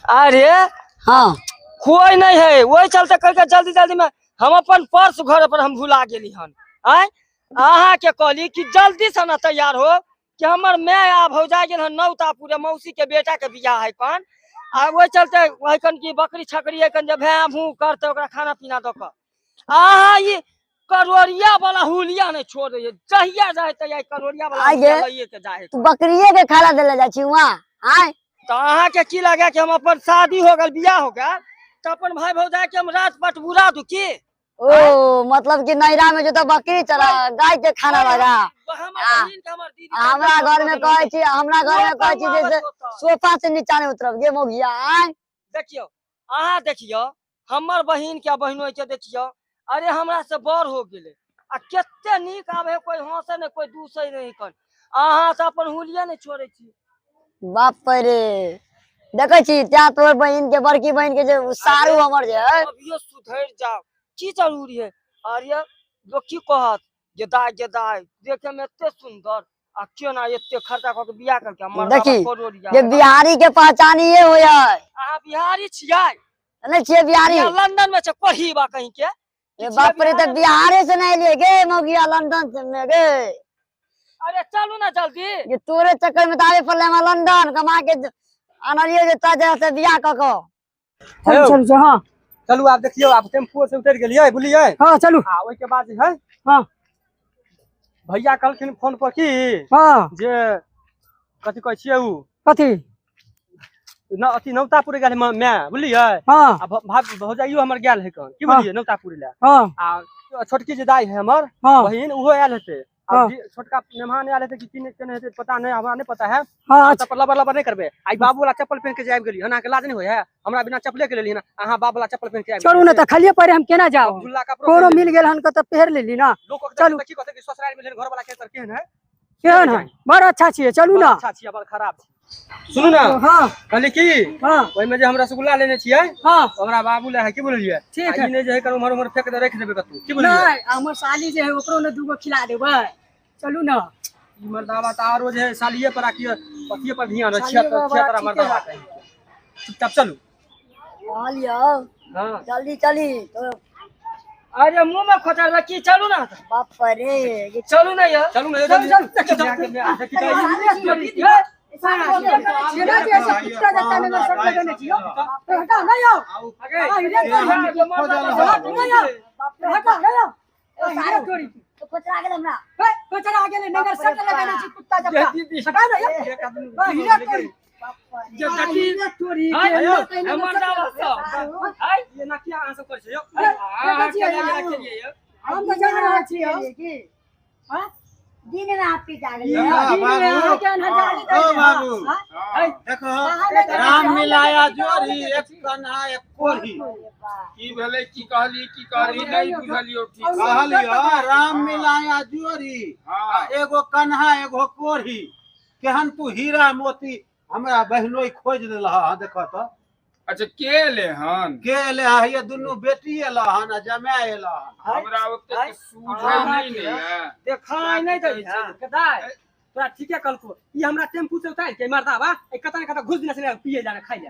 अरे हाँ कोई नहीं है, वही चलते करके जल्दी जल्दी में हम अपन पर्स घर पर हम भुला गेली हन। आय अहाँ के कहली कि जल्दी से ना तैयार हो कि हमर my आ भौजा गेल हन नौतापुर मौसी के बेटा के बियाह है कन, आ वही चलते वही कन की बकरी छकरी है कन जे भैं भू करते ओकरा खाना पीना दऽ कऽ। अहाँ ई करोड़िया वाला हुलिया नहीं छोड़ रही है, जहिया जाए तहिया करोड़िया वाला आगे। हुलिया लइए के जाए। तू बकरिए के खाना देले जाइ छी वहाँ? आय तो अहाँ के की लगे कि हम अपन शादी हो गेल बियाह हो गेल तो अपन भाई भौजाई के हम रात पट बुरा दू की? ओ मतलब कि नैरा में जो तो बकरी चला गाय के खाना लगा। हमरा घर में कहै छी, हमरा घर में कहै छी जैसे सोफा से नीचा नहीं उतरब गे मौगिया। आय देखियो अहाँ देखियो हमर बहिन के बहिनो के देखियो, अरे हमरा से बड़ हो गेलै आ कते नीक आबे, कोई हंसे नहीं कोई दूसरे नहीं कर। अहाँ तऽ अपन हुलिया नहीं छोड़ै छी। बाप रे देखै छी त्या तोर बहिन के बड़की बहिन के जे सारू हमर जे है। अभियो सुधरि जाओ, की जरूरी है? अरे लोग की कहत जे दाय जे दाय देखे में एते सुंदर आ केना एते खर्चा कऽ के बियाह करके देखी जे बिहारी के पहचान ये होय है। अहाँ बिहारी छियै? नहीं छियै बिहारी, लंदन में छै कोढ़ी बा कहीं के। ये बाप रे तऽ बिहारे से नहीं एलियै गे मौगिया लंदन से में गे। अरे चलू ना जल्दी। ये तोरे चक्कर में तऽ आबे पड़लै हमरा लंदन कमा के अनलियै जे ताजा से बियाह कऽ कऽ। चलू चलू हाँ चलू आब देखियौ आब टेम्पू से उतरि गेलियै बुझलियै? हाँ चलू। आ ओहिके बाद जे है हाँ भैया कहलखिन फोन पर की हाँ जे कथी कहै छियै उ कथी न अथी नौतापुर गेल my बुझलियै? हाँ आ भौजाइयो हमर गेल है कन की बुझलियै नौतापुर लए। हाँ आ छोटकी जे दाइ है हमर हाँ बहिन उहो आयल हेतै। हाँ। छोटका मेहमान आयल हेतै कि की केने हेतै पता नहीं, हमरा नहीं पता है। हाँ चप्पल लबर लबर नहीं करबै। आई बाबू वाला चप्पल पहन के जे आबि गेली हन, अहाँके लाज नहीं होय है? हमरा बिना चप्पले के लेली हन, अहाँ बाप वाला चप्पल पहन के आबि चलू ना तऽ खालिए पड़े हम केना जाउ? कोनो मिल गेल हन तऽ पहिर लेली ना। लोक चलू। की कहतै कि ससुराल में घर वाला के तर केहन है? केहन है? बड़ अच्छा छियै, चलू ना। अच्छा छियै बड़ खराब छियै। सुनू ना। हाँ कहली की हाँ ओहिमे जे हम रसगुल्ला लेने छियै हाँ हमरा बाबू ले है की बोललियै? ठीक है। ई नहि जे है कर उम्हर उम्हर फेंक दे रख देबै कतौ की बोललियै? नहीं हमर साली जे है ओकरो ने दूगो खिला देबै। चलू ना। ई मर्दावा तऽ आरो जे है सालिये पर आकि पतिये पर ध्यान है, 76 मर्दावा कहीं। चुपचाप चलू। कहलियौ हाँ जल्दी चली तो। अरे मुंह में खोचरबै की? चलू ना। बाप रे चलू ना यार, चलू ना चलू चलू। हम तऽ जान रहल छियै। दिन में आप पी जा बाबू देखो राम मिलाया जोड़ी एक कन्हा एक कोढ़ी। की भेलै? की कहली? की कहली नहीं बुझलियौ ठीक। कहलियौ राम मिलाया जोड़ी एगो कन्हा एगो कोढ़ी। केहन तू हीरा मोती हमरा बहनोई खोज देलह। देख तऽ अच्छा के एले हन? के एले हन? ये दुनू बेटी एला हन आ जमाय एला हन। हमरा ओते सूझै नहीं ने है, देखाय नहीं दै है। गदाय तोरा ठीके कहलको। ई हमरा टेम्पू से उतार के मर्दावा ए कता न कता घुस दिना से पिए जाने खाइ ले।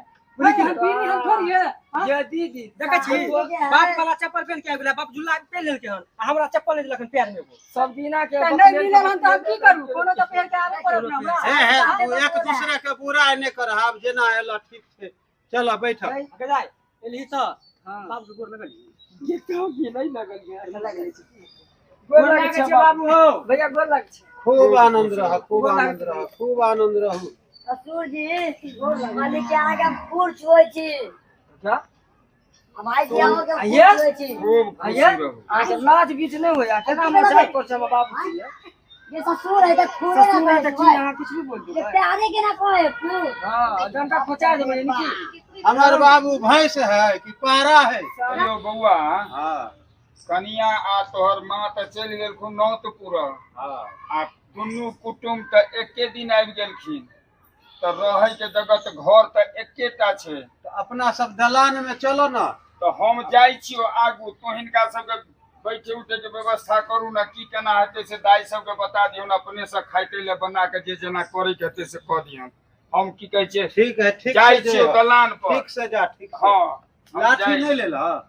ये दीदी देखै छी बाप वाला चप्पल पहन के आबि गेलै, बाप जुल्ला पहन लेलकै हन आ हमरा चप्पल नहि देलखन पैर में। सब दिना के नहीं मिलल हन तऽ हम की करू? कोनो तऽ पहिर के आबे पड़त ना हमरा। हे हे तू एक दूसरे के बुरा नहि कर, आब जेना एला ठीक छै। चल बैठ। गदाय एलही तऽ बाप के गोर लगल। ये तो भी नहीं लगल है। गोर लागै छै बाबू हो। भैया गोर लागै छै। खूब आनंद रह, खूब आनंद रह, खूब आनंद रहू। ससुर जी मालिक के अहाँके हम पूर छुए छी। क्या भाई जी अहाँके पूर छुए छी। खूब खुशी रहू। अहाँके लाज बीच नहि होइया? केना मजाक करै छै हमर बाबू? ये ससुर है तऽ खूरे ससुर ना है तऽ की कहै अहाँ किछु भी बोल ये देबै? प्यारे के ना कहे खूब। हाँ डंडा खोचा देबै यानी कि। हमार बाबू भैंस है कि पारा है? यौ बौआ हाँ कनिया आ तोहर माँ तऽ चलि गेलखुन नौतपुर हाँ आ दुनू कुटुम्ब तऽ एके दिन आबि गेलखिन तऽ रहै के जगह तऽ घर तऽ एकेटा छै। तो अपना सब दलान में चलो ना। तऽ हम जाइ छियौ आगू, तू हिनका सबके बैठे उठे के व्यवस्था करू ना, की केना हेतै से दाइ सबके बता दियौन, अपने से खाइते ले बना के जे जेना करे के हेतै से कऽ दियौन। हम की कहै छै ठीक है ठीक जाइ छियौ दलान पर। ठीक से जा ठीक। हां लाठी नहीं लेलह?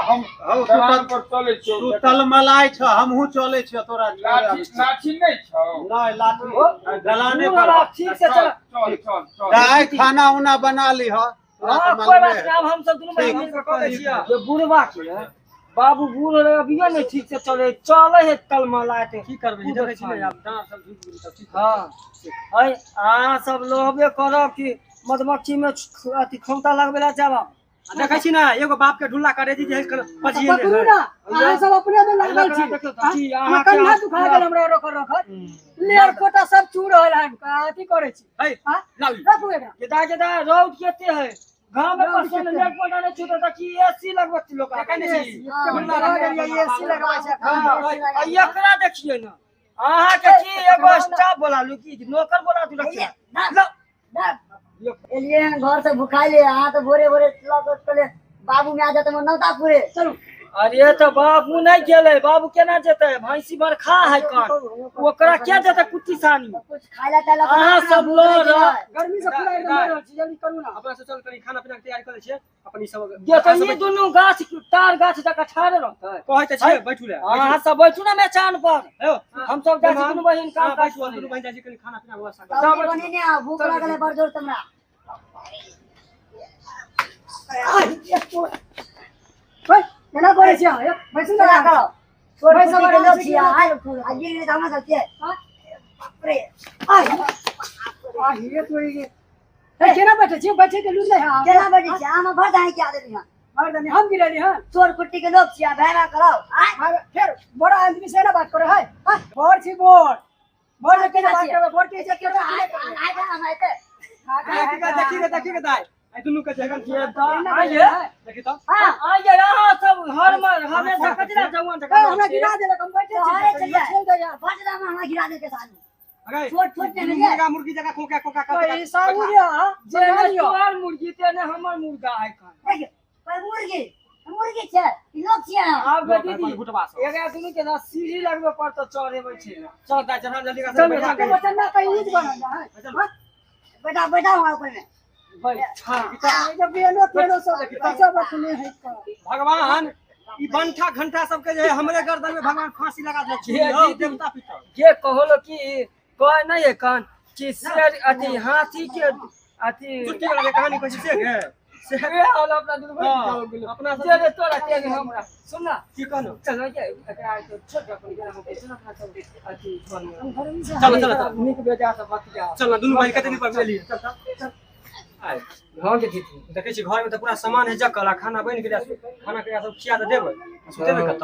हम दलान पर चलै छियौ। तू तलमलाय छ हमहूँ चलै छियौ तोरा। लाठी लाठी नहीं छौ? नहीं लाठी दलाने पर। ठीक से चल चल चल चल दाय खाना उना बना लीह। हां कोई बात नहीं, अब हम सब दुनू बहिन मिल के कह दै छियै। जे बुढ़वा के बाबू बूढ़ रहे अभियो नहीं ठीक से चले चले है तलमलाय के। की करबै देखै छी ने आब डाँर सब झुकि गेल तब की। हां अय अहाँ सब लोहबे करब कि मधुमक्खी में अथी खोंता लगबे ला जाब। देखै छी ना एगो बाप के ढुल्ला करे दी जे पजिए पकड़ू ना अहाँ सब अपने में लागल छी। अहाँ कन्हा दुखा गेल हमरा रखल रखल लेयर कोटा सब चू रहल हन अथी करै छी। है लाउ रखू एकरा। गेदा गेदा रौद केते है गांव में पसंद लेयर कोटा नहीं छूटत त की एसी लगबत लोक देखै नै छी ढुल्ला रह एसी लगबै छै। हां एकरा देखिए ना अहाँ के की एगो स्टाफ बोला लू की नौकर बोला तू रखिए। एलिए हैं घर से भुखाइले अहाँ तो भोरे भोरे लऽ बाबू में आ जाते नौता पूरे। चलू। अरे तो बाबू नहीं गेले, बाबू केना जेते? भैंसी बरखा है कान ओकरा के जेते कुट्टी सानी कुछ खाइला ताला अहाँ सब लो गर्मी से पूरा एकदम मर रहल छी जल्दी करू ना। अपना से चल कनी खाना पीना के तैयारी करै छियै अपन ई सब जे तो ई दुनू गाछ तार गाछ जका ठाढ़ रहतै। कहै त छियै बैठू ले अहाँ सब बैठू ना मचान पर। हम सब जाइ छी दुनू बहिन काम काज बैठू दुनू बहिन जाइ छी कनी खाना पीना व्यवस्था कर बनेने आ भूख लागल है बड़ जोर हमरा। ओए केना करै छी अहाँ? बैसू ना छोट छोट के लोग छी आ गिर गेल त हमरा सब के बाप रे। आ हे तोरी के ए केना बैठे छी? बैठे के लूज नहीं। हां केना बैठे छी? हम भर दाई के आदमी हां भर दाई हम गिरली हां चोर कुट्टी के लोग छी भाई ना कराओ। आ फिर बड़ा आदमी से ना बात करे है। हां बोर छी बोर बोर के बात करबे बोर के इज्जत करबे। आ आ हम आते देखी रे देखी रे दाई आई दुनू के जगन के त आइए देखी त। हां आइए अहाँ सब घर में हमेशा कचरा जवान जका हमरा गिरा देलक हम बैठे छी चल दे बच दा हमरा गिरा दे के साथ छोट छोट ने मुर्गा मुर्गी जका कोका कोका का ई साहू जे जे तोहर मुर्गी ते ने हमर मुर्गा है कान। देखियो पर मुर्गी मुर्गी छै ई लोग छियै। आब दीदी एकरा दुनू के ना सीढ़ी लगबे पर त चढ़ेबै छै। चल दाई चढ़ा जल्दी का बैठा के बचन ना कहीं ईज बनल है। बैठा बैठा वहां ऊपर में बैठा जब बेनो तेनो सब सब अपने है। भगवान ई बंठा घंटा सब के जे हमरे गर्दन में भगवान फांसी लगा देलक छै देवता पितर के कहलो कि कह नहीं है कान कि शेर अथी हाथी के अथी चुटकी वाला के कहानी कहै छै से के से हाल अपना दुनू बहिन अपना जे रे तोरा के हमरा सुन ना की कहनो चल के एकरा छोट अपन गेला हम चल अपना सब अथी घर में चल चल चल नीक बेजा सब बतिया चल ना दुनू बहिन कते दिन पर मिलिए चल चल आय हां के दीदी देखै छी घर में त पूरा सामान है जकल आ खाना बनि गेल खाना के सब खिया त देबै सुतेबै कत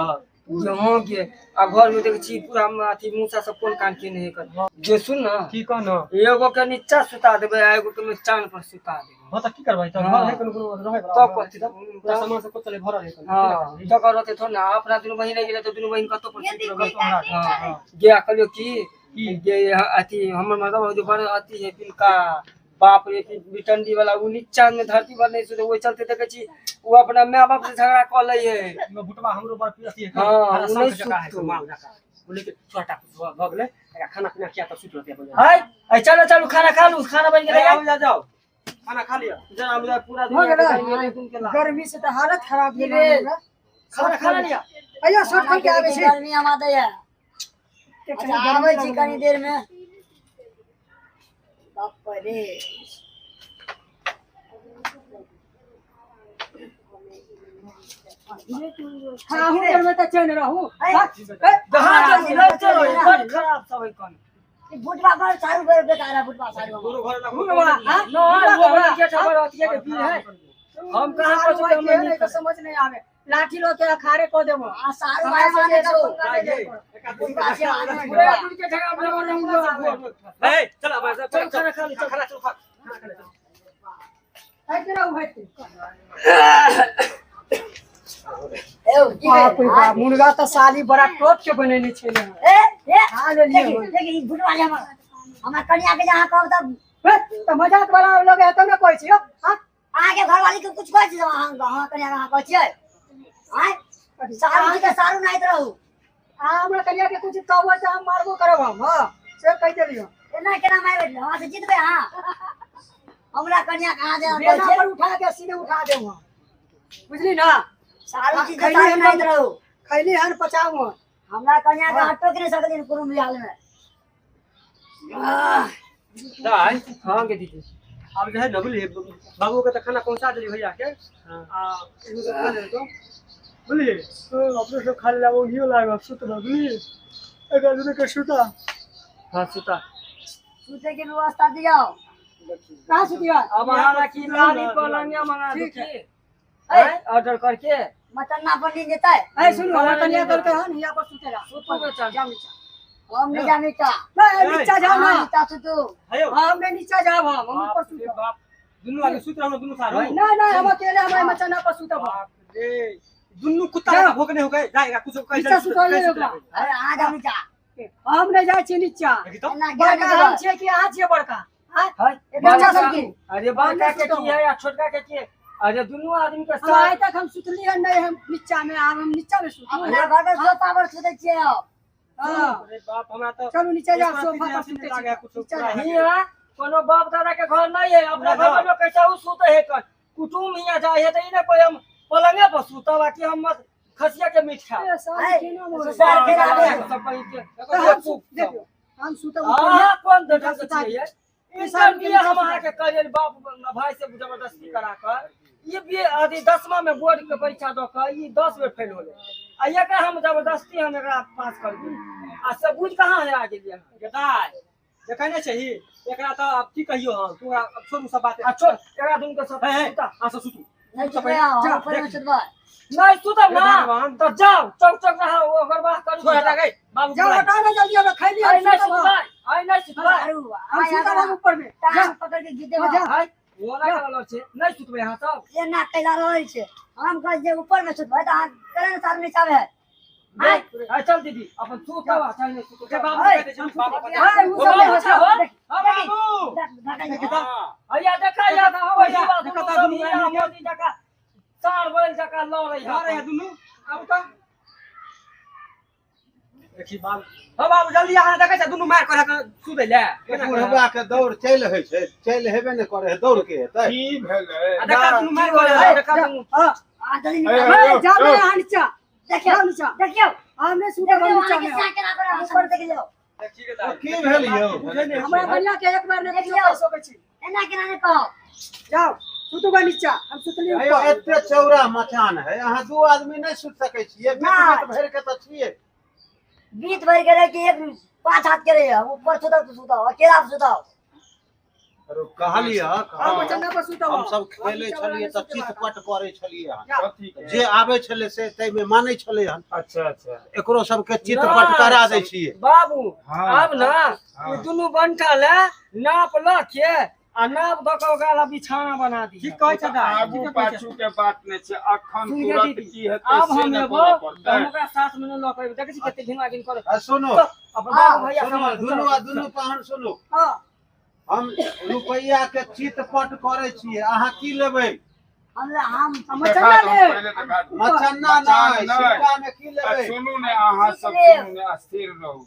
जहाँ के आ घर में देखै छी पूरा अथी मूसा सब कोन कान के नहीं कर जे सुन ना की कहनो एगो के नीचा सुता देबै आ एगो के मचान पर सुता देबै। हां त की करबै त घर है कोनो कोनो रहै तब कथी पूरा सामान सब चले भरल है। हां जकर रहतै थोड़ ना अपना दुनू बहिन रहि गेलै त दुनू बहिन कतौ पर सुति रहत। हां गे कहलियो की जे अथी हमर मतलब जो बड़ अथी है तिनका बाप रे बिटंडी वाला उ नीचा में धरती पर नहीं सुते ओइ चलते देखै छी उ अपना my बाप से झगड़ा क लै है। भुटवा हमरो बड़ अथी है हां नहीं सुततो माल जका बोले के छोटा भ गेलै एकरा खाना पीना किया त सुति रहतै अपन। हाय ए चलो चलो खाना खा लू खाना बन गेलै आओ जा जाओ खाना खा लिअ जरा हम पूरा हो गेलै। गर्मी से त हालत खराब भेल हमरा। खाना खा लिअ अइयो शर्ट खोल के आबै छी गर्मी हम आदै है। अच्छा आबै छी कनी देर में। बाप रे हाँ हूँ घर में त चैन रहू। हां चलो बड़ खराब सब है कोन बुटवा पर सारू बेकार है बुटवा सारू दोनों घर ना बुटवा हां न वो के खबर अथी के पी है हम कहां पर के नहीं तो समझ नहीं आवे लाठी लो के अखाड़े को देबो आ सारू भाई माने करो बुटवा से आने पूरा दूर के झगड़ा बराबर रहूंगा। ए चल अब चल खाना खा ले चल खाना चल खा खाना खा ले है के रहू है ए बाप रे बाप मुर्गा त साली बड़ा टोप के बनेने छले ए ए खा लेलिए देखी ई बुटवा जे हमर हमरा कनिया के जहां कहब तब त मजाक वाला लगे है तब न कहै छियो। हां अहाँ के घरवाली के कुछ कहै छी अहाँ अहाँ कनिया के अहाँ कहै छियै आय सारू जी के सारू नाइत रहू आ हमरा कनिया के कुछ कहबो त हम मारबो करब हम। हां से कहि देलियो। केना केना मारि बैठले हमरा से जीतबै अहाँ हमरा कन्या कहाँ जाना बेना कहै पर छै उठा के सीधे उठा देब हम बुझली ना सारू चीज खैली साथ हन नाइत रहू खैली हन पचाऊ हन हमरा कन्या के हटो के नहीं सकलिन कोनो भी हाल में दाइ हाँ गे दीदी आब जे है न बुझलियै बाबू के तऽ खाना पहुँचा देली भैया के आ इहो सब खा लेलको बुझलियै अपने सब खा लेला ओहियो लागल सुतबा बुझलियै एक आदमी के सुता हाँ सुता सुते के व्यवस्था दियौ कहाँ सुतिया अब अहाँ की लाली पलंगिया मंगा दी ठीक है। की ए ऑर्डर करके मचन्ना पर नींद जेतै ए सुनू हमरा कन्या कहलकै हन हिया पर सुतेला सुतू बेटा जाओ नीचा हम नहीं जा नीचा नहीं नीचा जाओ ना अहाँ नीचा सुतू हेयौ हम नहीं नीचा जाओ हम ऊपर बाप रे सुतब बाप दुनू आदमी सुति रहलो दुनू सारू नहीं नहीं हम अकेले हमारे मचन्ना पर सुतब बाप रे दुनू कुत्ता का भोकने हो गए जाएगा कुछ नीचा सुतल ओकरा अरे अहाँ जाउ नीचा हम नहीं जाइ छी नीचा देखी तो एना गिरा बड़का नहीं हम देबै छियै कि अहाँ छियै बड़का आँय? हाय बच्चा सब की अरे बड़का के की है या छोटका के की है अरे दुनू आदमी के हम आइ साथ तक हम सुतली हन नहीं हम नीचा में आब हम नीचा में सुतू अपना घर में सोफा पर सुतै छियै हम हाँ अरे बाप हमरा तो चलू नीचा जाओ एक सोफा पर बार सुतै लागे छी कुछ नीचा जाओ। हियाँ कोनो बाप दादा के घर नहीं है अपना घर में लोग कैसा उ सुते है कर कुटुम हियाँ जाए है तो ई ना कोई हम पलंगे पर सुतब आ कि हम मत खसिया के मीट खाएब ए, सारी ऐ, केना मोरे? ससुराल के आगे। सब कहीं के तऽ हम देखियौ हम सुतब ऊपर में। अहाँ कोन देखल सुता छियै ई ई सब सब बिया हम अहाँके करियल बाप भाई से जबरदस्ती करा कर ई बी अथी 10मा में बोर्ड के परीक्षा दऽ कऽ ई 10 बेर फेल होलै आ एकरा हम जबरदस्ती हम एकरा पास कर दियै आ सब बुझ कहाँ हेरा गेलियै अहाँ गदाय देखै नहि छही एकरा तऽ आब की कहियो हम तू आब छोड़ू सब बात आ छोड़ एकरा दुनू के सब हे हे सुता अहाँ सब सुतू नहीं सुतबै हम जा, ऊपर में सुतबै नहीं सुतब ना भगवान। तऽ जाउ चौक चौक रहा ओकर बात करू छोड़ हटा गई बाबू जाओ हटाओ ना जल्दी हमरा खैली आइ हम नहीं सुतब हम। सुतबै आइ नहीं सुतबै अरू हम सुतब हम ऊपर में जा टांग पकड़ के घीच देबै जा। आइ ओना करल छै नहीं सुतबै अहाँ सब एना कैला रहल छै हम कहै जे ऊपर में सुतबै तऽ अहाँ केना ने सारू नीचा में है आइ चल दीदी अपन सुतब आ चाहे नहीं सुतब के बाबू कह दे छै बाबू हाय, उ सब बाबू छै हो हां बाबू हैया देखा या देखा, देखा देखा देखा दुनू आदमी के। मोदी जका सार बैल जका लड़ै आ रहे हैं दुनू आबू तऽ देखी बाबू हां बाबू जल्दी अहाँ देखै छै दुनू मार कर के सुतै ले केना करे? बुढ़वा के दौड़ चलि होइ छै चलि हेबे ने करे है दौड़ के हेतै की भेलै आ देखा दुनू मार करे है देखा दुनू हाँ अहाँ जल्दी ए, नीचा ए, जाओ ना यहाँ नीचा देखियौ जाओ नीचा देखियौ हम नहीं सुतब हम देखियौ नीचा अहाँके में सिया केना करे ऊपर देख लियौ देखी के ओ दाइ की भेल यौ बुझै नहि हमरा कन्या के एक बार नहीं देखियौ। कह सकै छी एना केना नहि कहब जाओ सुतू गा नीचा हम सुतली अयो ऊपर एते चौड़ा मचान है अहाँ दू आदमी नहि सुति सकै छियै बीत नहि। बीत भरि के तऽ छियै बीत भरि के रहै कि एक पाँच हाथ के रहै हम ऊपर सुतब तऽ सुतब अकेला सुतब अरे कहलियै हम मचन्ना पर सुतब हम सब खेलै छलियै तऽ चितपट करै छलियै हन कथी के? जे आबै छलै से ताहिमे मानै छलै हन अच्छा अच्छा एकरो सबके चितपट करा दै छियै बाबू हाँ। आब ना हाँ। ई दुनू बंठा ले नाप ल के आ नाप दऽ के ओकरा ला बिछाना बना दी ठीक कहै छै दाइ आगू ठीके कहै छै। पाछू के बात नहि छै अखन सुनिए तुरंत दीदी, की हेतै आब से हम ने एबो करऽ तऽ पड़तै हम ओकरा साथ में नहि लऽ के एबै देखै छी कते घिना घिन करे आ सुनू अपन बाबू भैया सुनू सम्हार दुनू आ दुनू पाहन सुनू हाँ हम रुपैआ के चितपट करै छियै अहाँ की लेबै हमरा हम हम देखा मचन्ना दू, ले पहिले देखा दू। मचन्ना मचान नहि नहि। सिक्का मे की आ लेबै सुनू ने अहाँ सब लेब। सुनू ने स्थिर रहू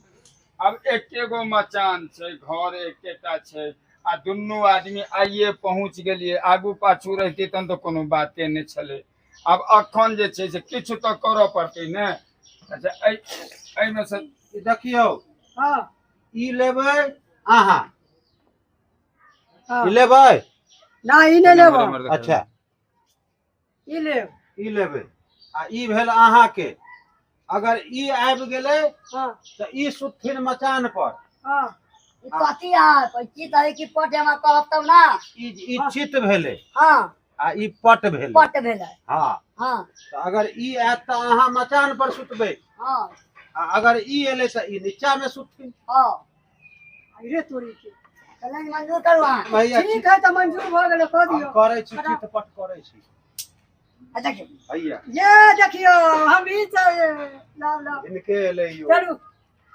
आब एके गो मचान छै घर एकेटा छै आ दुनू आदमी आइए पहुँच गेलियै आगू पाछू रहितै तहन तऽ कोनो बाते नहि छलै आब अखन जे छै से किछु तऽ करऽ पड़तै ने अच्छा एहि एहिमे से ई देखियौ हाँ ई लेबै अहाँ हाँ ई लेबै ना ई नहीं लेब अच्छा ई लेब ई लेबै आ ई भेल अहाँके अगर ई आबि गेलै हाँ तऽ ई सुतथिन मचान पर हाँ ई कथी अहाँ चित है कि पट हमरा कहब तब ना ई ई चित भेलै हाँ आ ई पट भेलै पट भेलै हाँ हाँ तऽ अगर ई आयत तऽ अहाँ मचान पर सुतबै हाँ आ अगर ई एलै तऽ ई नीचा मे सुतथिन हाँ अरे तोरी के कल्याण मंजूर करू अहाँ भैया ठीक है तऽ मंजूर भऽ गेलै कह हम दियौ करै छी चितपट करै छी आ देखियौ भैया ये देखियौ हम ई लाव लाव हिनके एलै यौ चलू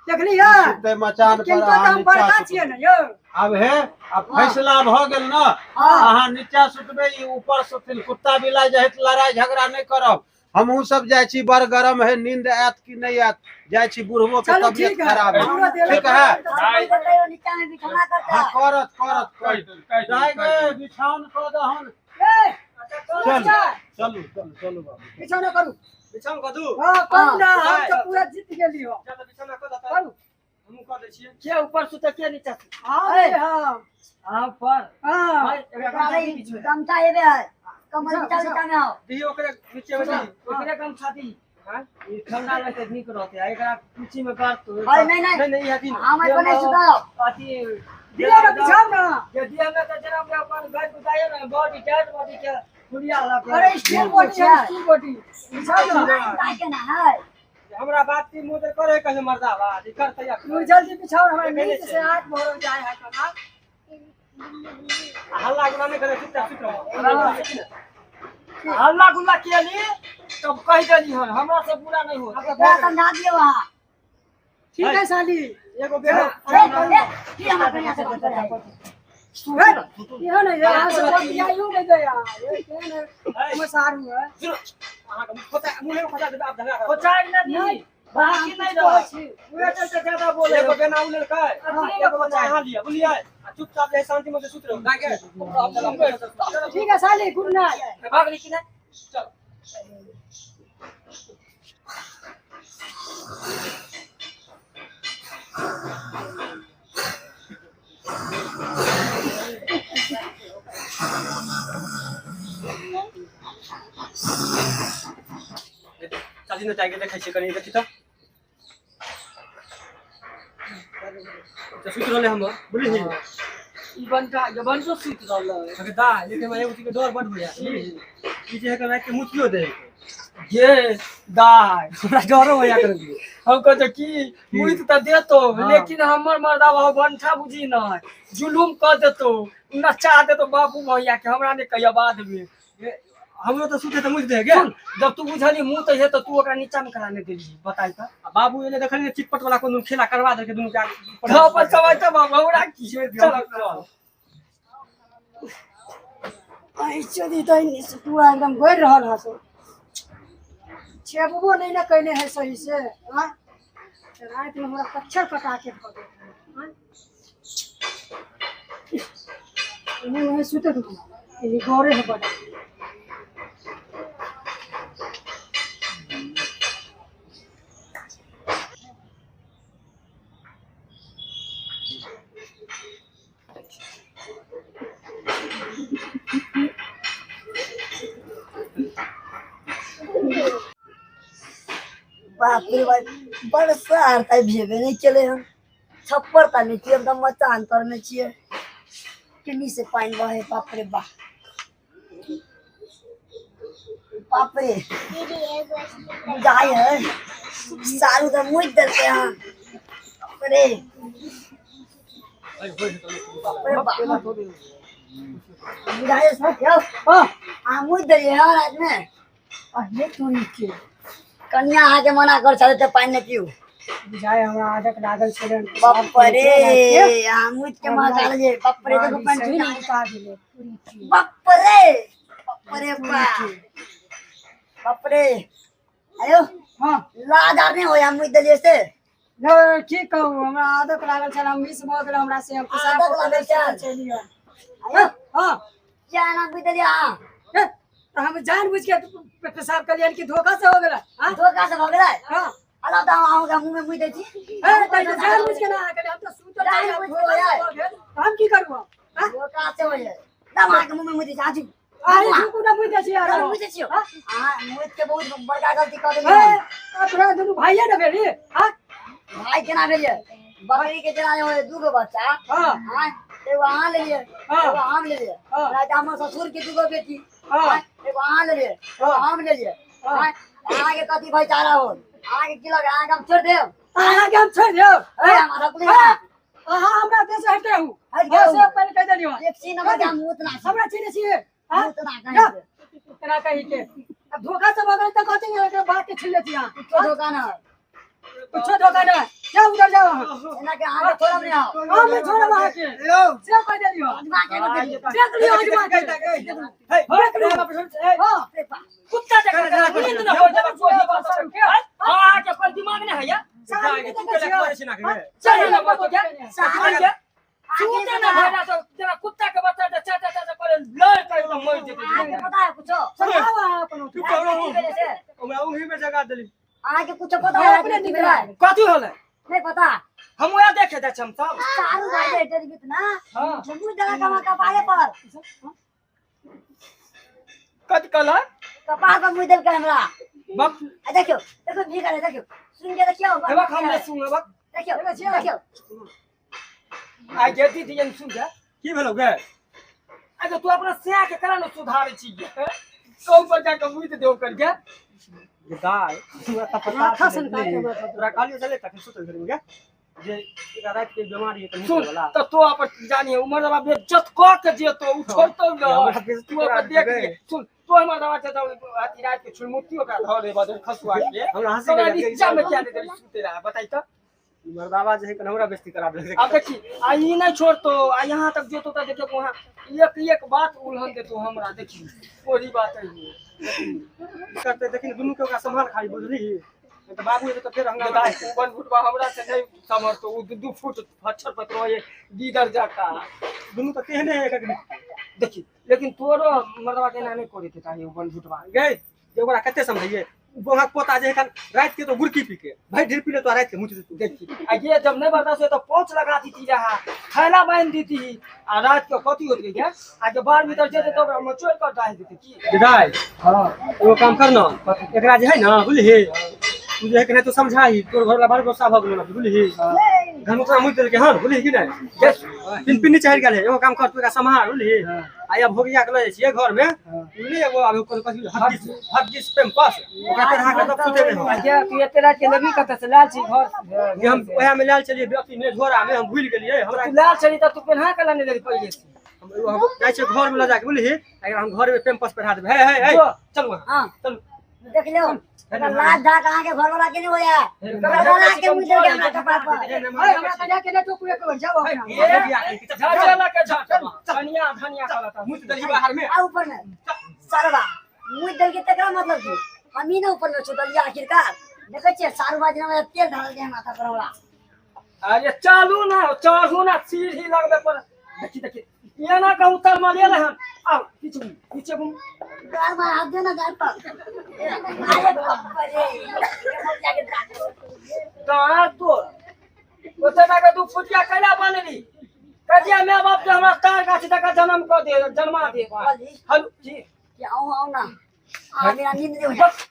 देखली है सुतै मचान पर किनको तऽ अहाँ हम नीचा बड़का सुतबै। छियै ने यौ आब हे आब फैसला भऽ गेल ने हाँ अहाँ नीचा सुतबै ई ऊपर सुतथिन कुत्ता बिलाइ जे हेत लड़ाइ झगड़ा नहि करब। हमहूँ सब जाइ छी, बड़ गरम है, नींद आयत कि नहीं आयत, जाइ छी, बुढ़बो के चलू तबियत ठीक है। खराब है। पूरा देले ठीक है। बताइयो नीचा में बिछौना करता। हाँ करत करत कहि करत दू, कहि दू, जाय कहि गे दू। बिछाउन कऽ दहन। ए, चलू चलू चलू चलू बाबू, बिछौना करू। बिछाउन कऽ दू। हाँ करू ना, हम तो पूरा जीत गेली हो। जा तऽ बिछौना कऽ दऽ। करू। हमहूँ कऽ दै छियै। के ऊपर सुते के नीचा सुते? हाँ रे, हाँ अहाँ ऊपर। हाँ। भाई, एकरा गमछा दी बीच में। गमछा हेबे है, कमर बिछा बिछा में आओ। दिही ओकरे नीचे में दिही। एकरे गमछा दी। ई ठंडा रहते नीक रहते, आ एकरा पीछे में गाड़ तो। अरे नहीं नहीं, नहीं नहीं हथिन। हम अपन नहीं सुताओ। अथी दिया ना, बिछाओ ना। जे दिया में तऽ जेना हम अपन गाय कुदाइयो ना, बॉडी टाइट बॉडी के फुलिया लग। अरे स्टील बॉडी है, स्टील बॉडी बिछाओ ना। काय के ना है। हमरा बात की मुंह करे कहे मर्दावा ई कर तैयार। तू जल्दी बिछाओ, हमरा नींद से आंख भर जाए है कना। हल्ला गुल्ला नहीं करे, चुपचाप सुत रहो। हल्ला गुल्ला केली तब कहि देली हन, हमरा से बुरा नहीं हो। एकरा समझा दियो वहाँ। ठीक है साली। एगो बेटा की हमरा कन्या से बात करे? ये नहीं यहाँ से बतिया यूं नहीं गया, ये केहन है हमर सारू है। अहाँके खोचा मुँहे में खोचा देबै आब झगड़ा करब। खोचाइ ना दी, बाकी नहीं रह उहे चलते ज्यादा बोले। एगो बेना उ लेलकै, एगो बेना अहाँ लिअ, बुझलियै? आ चुपचाप जे शांति में सुत रहू। दाइ गे, चलो। ठीक है साली, गुड नाइट। भाग ली कि नहीं? चलो। चाची ने जाके देखै छियै कनि, देखी तऽ तऽ सुति रहलै हमर, बुझलिही? ई बंटा जे बंटो सुति रहलै। अगे दा, लेकिन हमरा एगो चीज के डर बड होइया, बुझलिही? ई जे है राति के मुतियो दे गे दाय, हमरा डरो होइया कनि। हम कहते की मुइत तऽ देतो, लेकिन हमर मर्दा बाबू बंठा बुझी नहीं जुलूम कऽ देतो, नचा देतो बाबू भैया के, हमरा नहीं कहिया बाद में। हमरो तऽ सुते तऽ मुति दे गे। सुन, जब तू बुझली मुँह तऽ हे तऽ तू ओकरा नीचा में करा नहीं देली, बताई तऽ। आ बाबू एले देखलियै चिटपट वाला कोनो खेला करवा देलकै दुनू के आगे। हाँ, पर समझ तऽ बाबू हमरा की चल चल। आई चली तऽ पूरा एकदम गड़ रहल है सो। छेबो नहीं ना कैले है सही से। हाँ रात में हमरा कच्छर कटा के धऽ देत। हाँ एने ओने सुते दू, एने गौरे है बड़ा। बाप रे बाप, बरसा आर तऽ भेबे नहीं केले हन। छप्पर तऽ नहीं छियै, हम मचान तर में छियै, केनी से पानि बहे। बाप रे बाप, बाप रे बुझाइ है सारू तऽ मुति देलकै हन। बाप रे बाप रे बाप, बुझाइ है यौ। हाँ अहाँ मुति देलियै हन राति में? अहे तोरी के कन्या अहाँके मना कर छलै तऽ पानि नहि पीऊ। बुझाइ हमरा आदत लागल छलै। बाप रे, अहाँ मुति के महका लेलियै। बाप रे, देखो पानि छुइ उतार देले पूरी के। बाप रे बाप रे बाप, बाप रे। आयो हाँ लाज आर नहि होइया मुति देलियै से? यौ, की कहू, हमरा आदत लागल छल, हम मिस भऽ गेल हमरा से, हम पेशाब आदत लागल छल? छलियै। आयो हाँ किया एना मुति देलियै अहाँ? ए, तऽ हम जान बुझ के पेशाब कलियन कि धोखा से हो गेलै? हाँ धोखा से भऽ गेलै? हाँ। अला तऽ हम अहाँके मुँह में मुति दै छी। ए, तऽ जान बुझ के ना कलियै, हम तऽ सुतल जान छलियै, बुझ के धोखा से होइया। भऽ गेल, हम की करू अब? हाँ? धोखा से होइया। तब अहाँके मुँह में मुति दै छी। आजू अरे झूठ ना मुति दै छी यार। मुति दै छियौ। हाँ? अहाँ मुति के बहुत बड़का गलती कऽ ए, देलियै। तोरा दुनू भाइये ने भेली? हाँ भाई केना भेलियै? बकरी के जेना होय दूगो बच्चा। हाँ हाँ, एगो अहाँ लेलियै, हाँ। एगो हम लेलियै। हाँ। राति हमर ससुर के दूगो बेटी। हाँ। हाँ, एगो अहाँ लेलियै, एगो हम लेलियै। हाँ। हाँ, अहाँके कथी भाईचारा होल? अहाँके की लगे? अहाँके हम छोड़ि देब? अहाँके हम छोड़ि देब? ए, हमरा रखली हाँ। ना। अहाँ हमरा देह से हटते रहू। हटि हाँ, जाउ। से पहिले कहि देलियौ। एक सी नंबर के हम मुँह ना छी। हमरा चिन्है छियै? हाँ? मुँह ना कहीं जा। से। तेरा कही के अब धोखा से भऽ गेल तऽ कहते हैं बात के छीन लेती अहाँ। कुछो धोखा ना। कुछो धोखा ना, जाओ उधर जाओ अहाँ। एना के अहाँके छोड़ब नहि हम। हम नहि छोड़ब अहाँके, यौ से कहि देलियौ। अजमा के एगो देलियै। देख लियौ अजमा के। हे, देख लियौ। हाँ रे बा। कुत्ता जकाँ नींद न होइ। कुछो समझाओ अहाँ अपन तू कहो की भेलै से हमरा ओही में जगा देली। अहाँके कुछो पता है अपने की नीक भेलै? कथी होलै? नहीं पता। हम वएह देखे जाइ छी हम सब। चारू भाई जे हेतै ना। हाँ। मुँह देलक हमरा कपारे पर। कथी कहला? कपार पर मुँह देलकै हमरा। बक आ देखियौ देखियौ भी करे देखियौ सुन के देखियौ। हेबक हम नहि सुनबक। देखियौ देखियौ आ गे दीदी एन सुन गे। की भेलौ गे? आ तू अपना सिया के करा न सुधारै छी गे। सौ पर जाके मुँह देव कर गे। दाय तोरा तऽ पता माथा छलै सनका के हमरा तोरा कहलियौ छलै तखन सुतल घरमे गे जे एकरा राति के बीमारी है सुन वाला त तो अपन जानिए उमर दबा बेइज्जत क के जेतो उ छोड़तौ न। हमरा बेइज्जती तू अपन करा देख देबै। लिए। सुन तो हमर दबा के अथी रात के छुलमुत्ती ओकरा धर दे बदल खसुआ के। हमरा हंसी तोरा लागि गेल। नीचा में क्या दे देली सुते रहा बताई त। मर्दावा जे है कन हमरा बेइज्जती करा देलकै। अब देखी आ ई नहीं छोड़तो आ यहाँ तक जेतो त देखियो वहाँ एक एक बात उलहन देतो हमरा। देखी ओही बात है करते देखिन दुनू के ओकरा संभाल खाली बुझली त बाबू एबे त फेर हंगामा दाई वन फुटबा हमरा से नहीं समरतो उ 2 फुट फच्छर पतरो ये गीदर जाका दुनू त तेहने है एक देखी। लेकिन तोरो मर्दवा के ना नहीं करे के चाहिए वन फुटबा गए जे ओकरा कते समझाइए वहाँ पोता जे एखन राति के तो गुड़की पी के भाई ढेर पी ले तो राति के मुँह देतू। देखी आ ये जब नहीं बर्दाश्त हो तो पोंछ लगा देती रहा थैला बांध देती आ रात के कथी होत गई आ के बाहर भीतर जेते तो ओकरा मचोड़ कर डाल देते की। दाई हां एगो काम कर न एकरा जे है न बुझली तू जे है के नहीं तो समझाही तोर घर वाला बड़ गुस्सा भ गेलो न बुझली घर में तोरा मुँह देलकै हन बुझली कि नहीं पिन पिन्नी चढ़ि गेल है। एगो काम कर तू एकरा सम्हार बुझली आ या भोगिया के ल जाइ छियै घर में बुझली एगो आब कथी हग्गिस पेम्पस ओकरा पेन्हा के तब सुतेबै हम। आ ये तू एते रात के लेबी कतऽ से लाल छी घर जे हम ओएह में लायल छलियै अथी में झोरा में हम भूलि गेलियै। हमरा तू लाल छली त तू पेन्हा के लाने देली पहिले से। हम जाइ छियै घर में ल जाके बुझली एकरा हम घर में पेम्पस पहिरा देबै। हे हे हे चलू अहाँ हां चलू देख लियौ लाज धाक अहाँके घर वाला के नहीं होया घर वाला के मुँह देलकै हमरा कपार पर। अरे हमरा कन्या के नहीं टोकू एक बेर जाओ अपना। झा के झा धनिया धनिया कहलत मुँह देली बाहर में आ ऊपर में सरवा मुँह देलकै तकरा मतलब की हम ही ने ऊपर में सुतलियै आखिरकार। देखै छियै सारू भाई जेना तेल ढारल छै माथा पर हमरा। अरे चलू ना चढ़ू ना सीढ़ी लगबे पर। देखी देखी ये ना कहूँ तर मारिए हन आओ पीछे घूम पीछे घूम गाल में हाथ दे ना गाल पर। अरे बाप रे कहाँ तो ओते ना के 2 फुटिया कैला बनली कहिया my बाप के हमरा तार गाछ तक जन्म क दे जन्मा दे। कहली हेलो जी कि आऊं आऊं ना आ मेरा नींद नहीं होया।